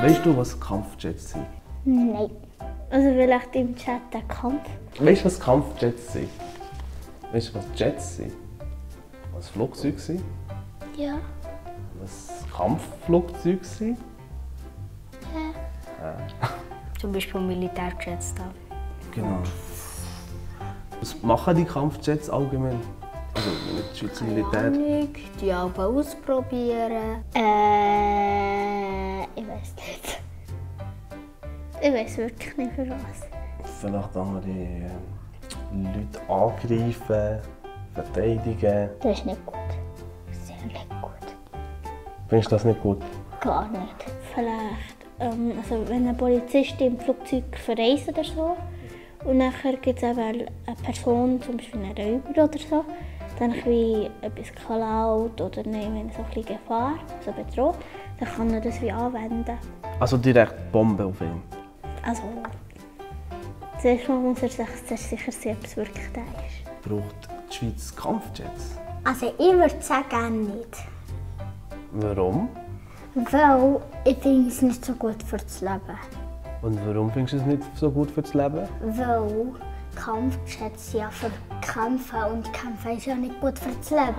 Weißt du, was Kampfjets sind? Nein. Also vielleicht im Chat der Kampf. Weißt du, was Kampfjets sind? Weißt du, was Jets sind? Was Flugzeuge sind? Ja. Was Kampfflugzeuge sind? Zum Beispiel Militärjets da. Genau. Was machen die Kampfjets allgemein? Also mit dem Schweizer Militär? Die auch ausprobieren. Ich weiß nicht. Ich weiß wirklich nicht für was. Vielleicht andere Leute angreifen, verteidigen. Das ist nicht gut. Sehr nicht gut. Findest du das nicht gut? Gar nicht. Vielleicht, also wenn ein Polizist im Flugzeug verreist oder so und nachher gibt es eben eine Person, zum Beispiel einen Räuber oder so, dann wie etwas klaut oder wenn so ein bisschen Gefahr, so bedroht, dann kann er das wie anwenden. Also direkt Bomben auf ihn? Also, zuerst mal muss er sich sicher sehen, ob es wirklich der ist. Braucht die Schweiz Kampfjets? Also ich würde sagen nicht. Warum? Weil ich finde es nicht so gut für das Leben. Und warum findest du es nicht so gut für das Leben? Weil Kampfjets ja für Kämpfe und Kämpfe ist ja nicht gut für das Leben.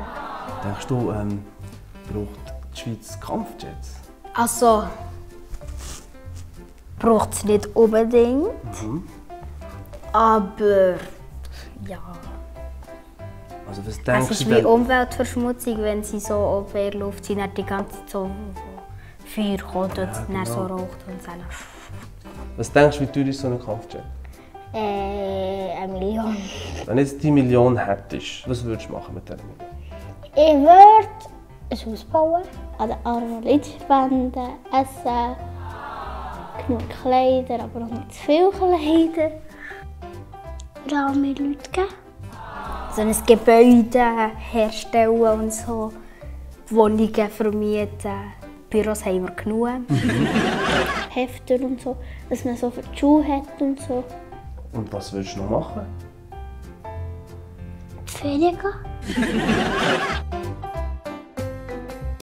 Denkst du, braucht die Schweiz Kampfjets? Also, braucht es nicht unbedingt. Aber ja. Also was Es denkst ist du wie denn? Umweltverschmutzung, wenn sie so auf der Luft sind, dann die ganze Zeit so Feuer kommt und dann so raucht und dann. Was denkst du, wie teuer ist so ein Kampfjet? 1 Million. Wenn du jetzt die Million hättest, was würdest du machen mit dieser Million? Ich würde ein Haus bauen. An den armen Leuten spenden, essen, genug Kleider, aber auch nicht zu viel Kleider. Arme Leute geben. So ein Gebäude herstellen und so. Wohnungen vermieten. Büros haben wir genug. Hefter und so, dass man so für die Schuhe hat und so. Und was würdest du noch machen? In die Ferien gehen.